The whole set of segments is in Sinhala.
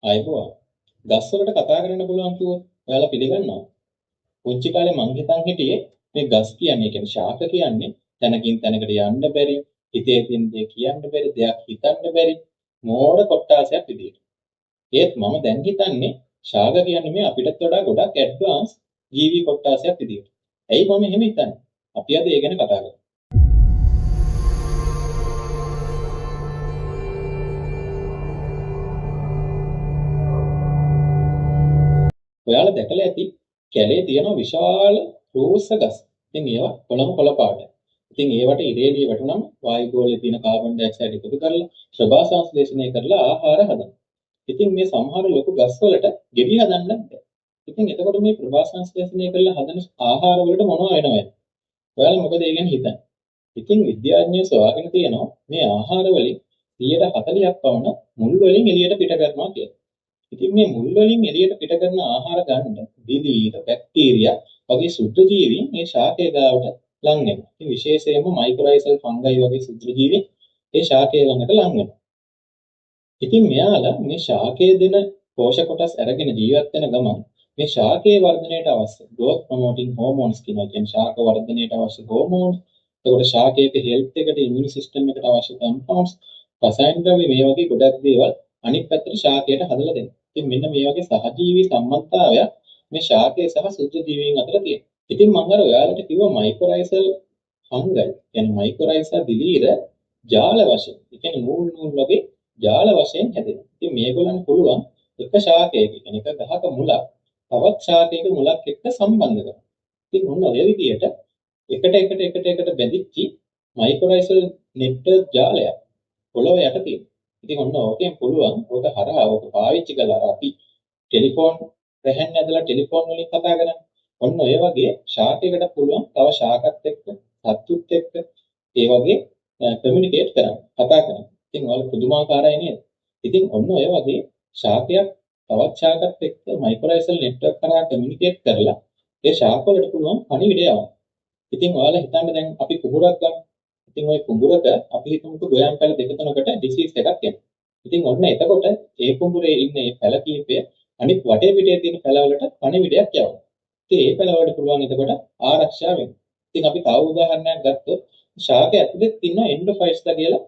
ආයුබෝවන්. ගස් වලට කතා කරන්න පුළුවන් කිව්වොත් ඔයාලා පිළිගන්නවද? පුංචි කාලේ මං හිතන් හිටියේ මේ ගස් කියන්නේ, ඒ කියන්නේ ශාක කියන්නේ තැනකින් තැනකට යන්න බැරි, හිතේ තියෙන දේ කියන්න බැරි, දෙයක් හිතන්න බැරි මෝඩ කොට්ටාසයක් විදියට. ඒත් මම දැන් හිතන්නේ ශාක කියන්නේ මේ අපිටත් වඩා ගොඩක් ඇඩ්වාන්ස් ජීවි කොට්ටාසයක් විදියට. ඇයි මම එහෙම හිතන්නේ? අපි අද ඒ ගැන කතා කරමු. ඔයාලා දැකලා ඇති කැලේ තියෙන විශාල රෝස ගස්. ඉතින් ඒවා කොළම කොළ පාට. ඉතින් ඒවට ඉරේලිය වැටුනම වායුගෝලයේ තියෙන කාබන් ඩයොක්සයිඩ් එකතු කරලා ප්‍රභා සංශ්ලේෂණය කරලා ආහාර හදනවා. ඉතින් මේ සමහර ලොකු ගස් වලට ගෙඩි හදන්නත් බැහැ. ඉතින් එතකොට මේ ප්‍රභා සංශ්ලේෂණය කරලා හදන ආහාර වලට මොනවා වෙනවද? ඔයාලා මොකද ඒ ගැන හිතන්නේ? ඉතින් විද්‍යාඥයෝ සොයාගෙන තියෙනවා මේ ආහාර වලින් 40ක් පමණ මුල් වලින් එළියට පිට කරනවා කියලා. ඉතින් මේ මුල් වලින් එළියට පිට කරන ආහාර ගන්න දිලීර, බැක්ටීරියා වගේ ශුද්ධ ජීවීන් මේ ශාකය ගාවට ලං වෙනවා. ඉතින් විශේෂයෙන්ම මයික්‍රොරයිසල් ෆංගයි වගේ ශුද්ධ ජීවීන් ඒ ශාකය ළඟට ලං වෙනවා. ඉතින් මෙයාලා මේ ශාකය දෙන පෝෂක කොටස් අරගෙන ජීවත් වෙන ගමන් මේ ශාකයේ වර්ධනයට අවශ්‍ය growth promoting hormones කියනවා. කියන්නේ ශාක වර්ධනයට අවශ්‍ය හෝමෝන්ස්, එතකොට ශාකයක හෙල්ත් එකට, ඉමියුන් සිස්ටම් එකට අවශ්‍ය කම්පවුන්ඩ්ස්, රසායන ද්‍රව්‍ය මේ වගේ ගොඩක් දේවල් අනිත් පැත්තට ශාකයට හදලා දෙනවා. ඉතින් මෙන්න මේ වගේ සහජීවී සම්බන්ධතාවයක් මේ ශාකය සහ සුද්ධ ජීවීන් අතර තියෙනවා. ඉතින් මම අර ඔයාලට කිව්වා මයික්‍රොරයිසල් ෆංගයි, කියන්නේ මයික්‍රොරයිසා දිලීර ජාල වශයෙන්, ඒ කියන්නේ නූල් නූල් වගේ ජාල වශයෙන් හැදෙනවා. ඉතින් මේගොල්ලන් පුළුවන් එක ශාකයක, කියන්නේ එක ගහක මුලක් තවත් ශාකයක මුලක් එක්ක සම්බන්ධ කරනවා. ඉතින් ඔන්න ඔය විදියට එකට එකට එකට එකට බැඳිච්ච මයික්‍රොරයිසල් නෙට්වර්ක් ජාලයක් පොළොව යට තියෙනවා. ඉතින් ඔන්න ඕකෙන් පුළුවන් ඕක හරහා ඕක පාවිච්චි කරලා අපි ටෙලිෆෝන් රැහන් ඇදලා ටෙලිෆෝන් වලින් කතා කරන්නේ. ඔන්න ඔය වගේ ශාකයකට පුළුවන් තව ශාකත් එක්ක, සත්තුත් එක්ක ඒ වගේ කමියුනිකේට් කරන්න, කතා කරන්න. ඉතින් ඔයාලා පුදුමාකාරයි නේද? ඉතින් ඔන්න ඔය වගේ ශාකයක් තවත් ශාකත් එක්ක මයික්‍රොරයිසල් නෙට්වර්ක් කරා කමියුනිකේට් කරලා ඒ ශාක වලට පුළුවන් පණිවිඩය යවන්න. ඉතින් ඔයාලා හිතන්න දැන් අපි කුඹුරක් ගමු. ඉතින් ওই කුඹුරක අපි හිතමුකෝ ගොයම් පැල දෙක තුනකට ඩිසීස් එකක් එනවා. ඉතින් ඔන්න එතකොට ඒ කුඹුරේ ඉන්න මේ පැල කීපය අනිත් වටේ පිටේ තියෙන පැල වලට පණිවිඩයක් යවනවා. ඉතින් ඒ පැල වලට පුළුවන් එතකොට ආරක්ෂා වෙන්න. ඉතින් අපි තව උදාහරණයක් ගත්තොත් ශාක ඇතුලේ තියෙන එන්ඩෝෆයිට්ස්ලා කියලා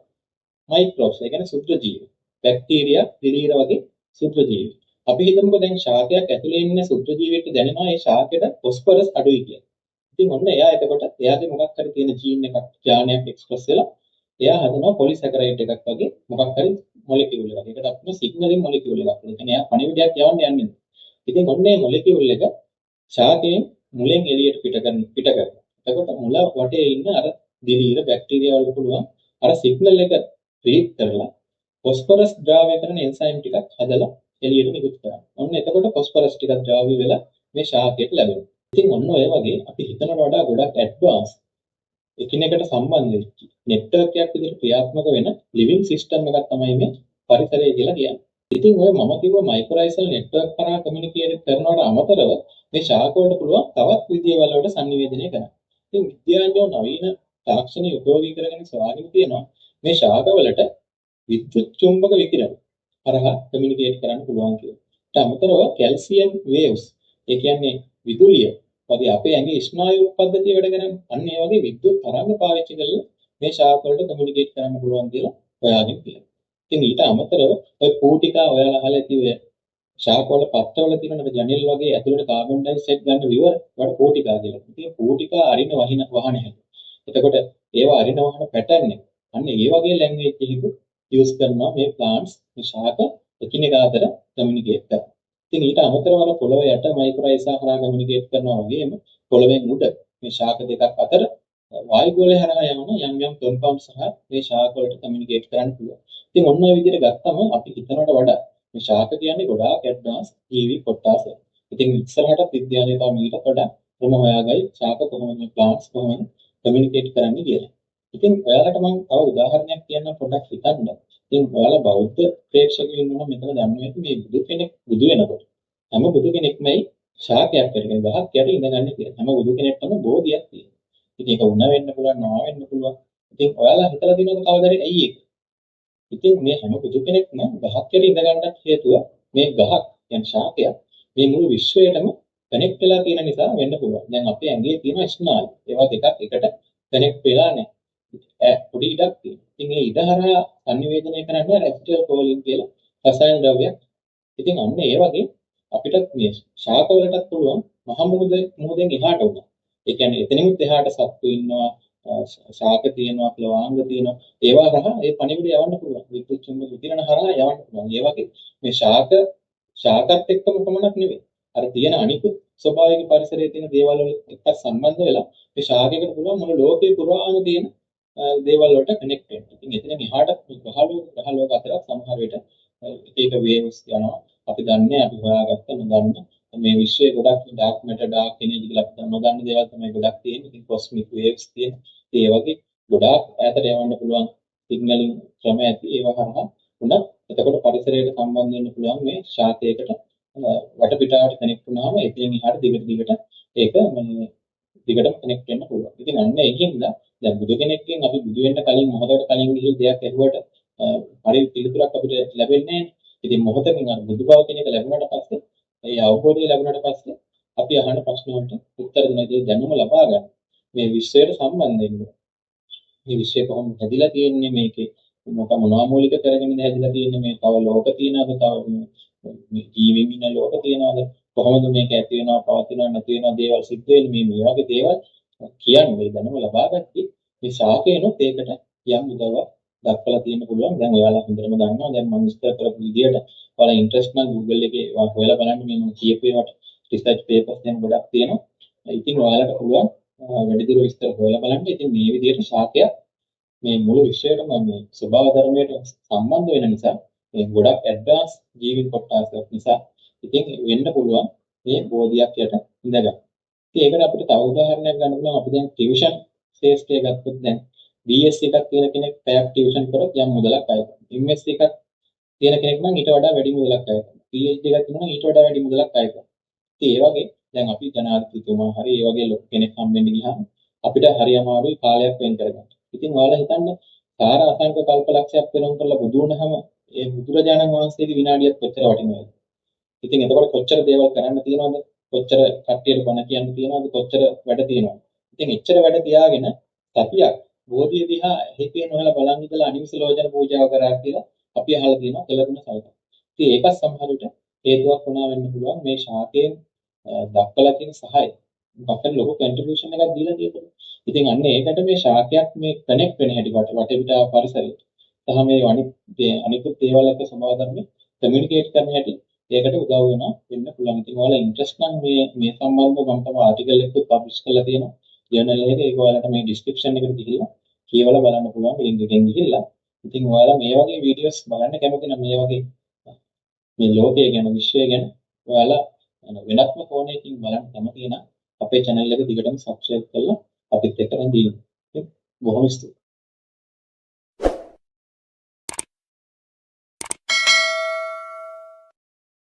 මයික්‍රොබ්ස්, ඒ කියන්නේ ක්ෂුද්‍ර ජීවි, බැක්ටීරියා, දිලීර වගේ ක්ෂුද්‍ර ජීවි. අපි හිතමුකෝ දැන් ශාකයක් ඇතුලේ ඉන්න ක්ෂුද්‍ර ජීවියෙක්ට දැනෙනවා මේ ශාකයට ෆොස්ෆරස් අඩුයි කියලා. ඉතින් ඔන්න එයා එතකොට එයාගේ මොකක් හරි තියෙන ජීන් එකක්, ඥානයක් එක්ස්ප්‍රස් වෙලා එයා හදනවා පොලිසැකරයිඩ් එකක් වගේ මොකක් හරි මොලිකියුල් එකක්. ඒකට අපි සිග්නලින් මොලිකියුල් එකක්. ඒ කියන්නේ එයා පණිවිඩයක් යවන්න යන්නේ නැහැ. ඉතින් ඔන්න මේ මොලිකියුල් එක ශාකයෙන් මුලෙන් එළියට පිට කරනවා. එතකොට මුල වටේ ඉන්න අර දිලීර බැක්ටීරියා වලට පුළුවන් අර සිග්නල් එක රීඩ් කරලා ෆොස්ෆරස් ද්‍රාව්‍ය කරන එන්සයිම් ටිකක් හදලා එළියට නිකුත් කරනවා. ඔන්න එතකොට ෆොස්ෆරස් ටිකක් ද්‍රාව්‍ය වෙලා මේ ශාකයට ලැබෙනවා. ඉතින් ඔන්න ඔය වගේ අපි හිතනට වඩා ගොඩක් ඇඩ්වාන්ස් එකිනෙකට සම්බන්ධ වෙච්ච නෙට්වර්ක් එකක් විදිහට ක්‍රියාත්මක වෙන ලිවිං සිස්ටම් එකක් තමයි මේ පරිසරය කියලා කියන්නේ. ඉතින් ඔය මම කිව්ව මයික්‍රොරයිසල් නෙට්වර්ක් කරා කමියුනිකේට් කරනවට අමතරව මේ ශාක වලට පුළුවන් තවත් විදියවල් වලට සංනිවේදනය කරන්න. ඉතින් විද්‍යාඥයෝ නවීන තාක්ෂණය උපයෝගී කරගෙන සොයාගෙන තියෙනවා මේ ශාක වලට විද්‍යුත් චුම්බක විකිරණ හරහා කමියුනිකේට් කරන්න පුළුවන් කියලා. ඊට අමතරව කැල්සියම් වේව්ස්, ඒ කියන්නේ විදුලිය වගේ අපේ ඇඟේ ස්නායු පද්ධතිය වැඩ කරන්නේ. අන්න ඒ වගේ විද්‍යුත් තරංග පාවිච්චි කරලා මේ ශාක වලට කමියුනිකේට් කරන්න පුළුවන් කියලා හොයාගෙන තියෙනවා. ඉතින් ඊට අමතරව ඔය පූටිකා ඔයාලා අහලා ඇති ඔය ශාක වල පත්‍රවල තියෙන අර ජනෙල් වගේ ඇතුළට කාබන් ඩයොක්සයිඩ් ගන්න විවර වල පූටිකා කියලා. ඉතින් පූටිකා අරින වහන හැටි. එතකොට ඒවා අරින වහන පැටර්න් එක. අන්න ඒ වගේ ලැන්ග්වේජ් එකක යූස් කරනවා මේ ප්ලාන්ට්ස්, මේ ශාක එකිනෙකා අතර කමියුනිකේට් කරන්න. ඉතින් ඊට අමතරව අර පොළොව යට මයික්‍රොරයිසා හරහා කමියුනිකේට් කරනවා වගේම පොළොවෙන් උඩ මේ ශාක දෙකක් අතර වායුගෝලය හරහා යන යම් යම් කම්පවුන්ඩ්ස් හරහා මේ ශාක වලට කමියුනිකේට් කරන්න පුළුවන්. ඉතින් ඔන්න ඔය විදිහට ගත්තම අපි හිතනට වඩා මේ ශාක කියන්නේ ගොඩාක් ඇඩ්වාන්ස් ජීවි කොටස්. ඉතින් ඉස්සරහටත් විද්‍යාලය තව මීට වඩා ක්‍රම හොයාගයි ශාක කොහොමද මේ ප්ලාන්ට්ස් කොහොමද කමියුනිකේට් කරන්නේ කියලා. ඉතින් ඔයාලට මම තව උදාහරණයක් කියන්න පොඩ්ඩක් හිතන්න. ඉතින් ඔයාලා බෞද්ධ ප්‍රේක්ෂකයෝ ඉන්නවා මෙතන දන්නවා ඇති මේ බුදු කෙනෙක් බුදු වෙනකොට හැම බුදු කෙනෙක්මයි ශාකයක් කරගෙන ගහක් යට ඉඳගන්න කියලා. හැම බුදු කෙනෙක්ටම බෝධියක් තියෙනවා. ඉතින් ඒක උණ වෙන්න පුළුවන්, නා වෙන්න පුළුවන්. ඉතින් ඔයාලා හිතලා තියෙනවද කවදාද ඇයි ඒක? ඉතින් මේ හැම බුදු කෙනෙක්ම ගහක් යට ඉඳගන්නත් හේතුව මේ ගහක් කියන්නේ ශාකයක් මේ මුළු විශ්වයටම කනෙක්ට් වෙලා තියෙන නිසා වෙන්න පුළුවන්. දැන් අපේ ඇඟේ තියෙන ස්නායු ඒවා දෙකක් එකට කනෙක්ට් වෙලා නැහැ. පොඩි ඉඩක් තියෙනවා. ඉතින් මේ ඉඩ හරහා සංනිවේදනය කරන්නේ ඇසිටයිල් කොලින් කියලා රසායන ද්‍රව්‍යයක්. ඉතින් අන්න ඒ වගේ අපිටත් මේ ශාක වලටත් පුළුවන් මහ මුහුදෙන් එහාට වුණා. ඒ කියන්නේ එතනිනුත් එහාට සත්තු ඉන්නවා, ශාක තියෙනවා, ප්ලවාංග තියෙනවා. ඒවා හරහා ඒ පණිවිඩය යවන්න පුළුවන්. විද්‍යුත් චුම්බක විකිරණ හරහා යවන්න පුළුවන්. ඒ වගේ මේ ශාකත් එක්කම පමණක් නෙවෙයි. අර තියෙන අනිකුත් ස්වභාවික පරිසරයේ තියෙන දේවල් වල එක්ක සම්බන්ධ වෙලා මේ ශාකයකට පුළුවන් මුළු ලෝකේ පුරාම තියෙන දේවල් වලට කනෙක්ට් වෙන්න. ඉතින් එතනින් එහාට ග්‍රහ ලෝක අතරත් සමහර විට එක එක වේව්ස් යනවා. අපි දන්නේ අපි හොයාගත්ත නොදන්න මේ විශ්වයේ ගොඩක් ඩාර්ක් මැටර් ඩාර්ක් එනර්ජි කියලා අපි නොදන්න දේවල් තමයි ගොඩක් තියෙන්නේ. ඉතින් කොස්මික් වේව්ස් තියෙන. ඉතින් ඒ වගේ ගොඩාක් ඈතට යවන්න පුළුවන් සිග්නලින් ක්‍රම ඇති. ඒවා හරහා උනත් එතකොට පරිසරයට සම්බන්ධ වෙන්න පුළුවන් මේ ශාකයකට වටපිටාවට කනෙක්ට් වුණාම එතනින් එහාට දිගට දිගට ඒක මේ දිගටම කනෙක්ට් වෙන්න පුළුවන්. ඉතින් අන්න ඒකින්ද දැන් බුදු කෙනෙක්ගෙන් අපි බුදු වෙන්න කලින් මොහොතකට කලින් ගිහින් දෙයක් ඇහුවට හරි පිළිතුරක් අපිට ලැබෙන්නේ නැහැ. ඉතින් මොහොතකින් අර බුදු බව කියන එක ලැබුණාට පස්සේ ඒ අවබෝධය ලැබුණාට පස්සේ අපි අහන ප්‍රශ්න වලට උත්තර දෙන දේ දැනුම ලබා ගන්න. මේ විශ්වයට සම්බන්ධ වෙන්න. මේ විශ්වය කොහොමද හැදිලා තියෙන්නේ, මේකේ මොක මොනවා මූලික කරගෙනද හැදිලා තියෙන්නේ, මේ තව ලෝක තියනවාද, තව මේ ජීවීන් ඉන්න ලෝක තියනවාද, කොහොමද මේක ඇති වෙනවා, පවතිනවා, නැති වෙනවා දේවල් සිද්ධ වෙන්නේ, මේ මේ වගේ දේවල් කියන්නේ මේ දැනුම ලබා ගත්තී මේ ශාකේනොත් ඒකට යම් උදව්වක් දක්වලා තියෙන්න පුළුවන්. දැන් ඔයාලා හොඳටම දන්නවා. දැන් මම විස්තර කරපු විදියට ඔයාලා ඉන්ට්‍රස්ට් නම් Google එකේ හොයලා බලන්න මේ මම කියපු ඒවාට රිසර්ච් පේපර්ස් දැන් ගොඩක් තියෙනවා. ඉතින් ඔයාලට පුළුවන් වැඩිදුර විස්තර හොයලා බලන්න. ඉතින් මේ විදියට ශාකයක් මේ මුළු විශ්වයටම මේ ස්වභාව ධර්මයට සම්බන්ධ වෙන නිසා මේ ගොඩක් ඇඩ්වාන්ස් ජීවීන් කොටසක් නිසා ඉතින් වෙන්න පුළුවන් මේ බෝධියක් යට ඉඳගන්න. ඉතින් ඒකට අපිට තව උදාහරණයක් ගන්න පුළුවන්. අපි දැන් ටියුෂන් ශ්‍රේෂ්ඨය ගත්තොත් දැන් BSc එකක් තියෙන කෙනෙක් පැයක් ටියුෂන් කරොත් යම් මුදලක් අය කරනවා. MSc එකක් තියෙන කෙනෙක් නම් ඊට වඩා වැඩි මුදලක් අය කරනවා. PhD එකක් තියෙනවා නම් ඊට වඩා වැඩි මුදලක් අය කරනවා. ඉතින් ඒ වගේ දැන් අපි ජනාධිපතිතුමා හරි ඒ වගේ ලොකු කෙනෙක් හම්බෙන්න ගියාම අපිට හරි අමාරුයි කාලයක් වෙන් කරගන්න. ඉතින් ඔයාලා හිතන්න සාර අසංඛ කල්පලක්ෂයක් පෙරම් කරලා බුදු වුණාම ඒ බුදුරජාණන් වහන්සේගේ විනාඩියක් කොච්චර වටිනවද? ඉතින් එතකොට කොච්චර දේවල් කරන්න තියෙනවද? කොච්චර කට්ටියට බණ කියන්න තියෙනවද? කොච්චර වැඩ තියෙනවද? ඉතින් එච්චර වැඩ තියාගෙන සතියක් බෝධිය දිහා හිතේ නොහලා බලන් ඉඳලා අනිමිස ලෝචන පූජාව කරා කියලා අපි අහලා තියෙනවා කළගුණ සලකන. ඉතින් ඒකත් සමහර විට හේතුවක් වුණා වෙන්න පුළුවන් මේ ශාකයෙන් දක්වලා තියෙන සහාය. මොකක් හරි ලොකු කන්ට්‍රිබියුෂන් එකක් දීලා තියෙනවා. ඉතින් අන්න ඒකට මේ ශාකයක් මේ කනෙක්ට් වෙන හැටි වටපිටාව පරිසරයට සහ මේ අනිකුත් දේවල් එක්ක ස්වභාව ධර්මයේ කමියුනිකේට් කරන හැටි ඒකට උදව් වෙනවා වෙන්න පුළුවන්. ඉතින් ඔයාලා ඉන්ට්‍රස්ට් නම් මේ මේ සම්බන්ධව මම තව ආටිකල් එකක් පබ්ලිෂ් කරලා තියෙනවා. ජර්නල් එකේ ඒක ඔයාලට මේ ඩිස්ක්‍රිප්ෂන් එකට ගිහිල්ලා කියවලා බලන්න පුළුවන් ලින්ක් එකෙන් ගිහිල්ලා. ඉතින් ඔයාලා මේ වගේ වීඩියෝස් බලන්න කැමති නම් මේ වගේ මේ ලෝකය ගැන විශ්වය ගැන ඔයාලා වෙනත්ම කෝණයකින් බලන්න කැමති නම් අපේ channel එක දිගටම subscribe කරලා අපිත් එක්ක රැඳී ඉන්න. ඉතින් බොහොම ස්තුතියි.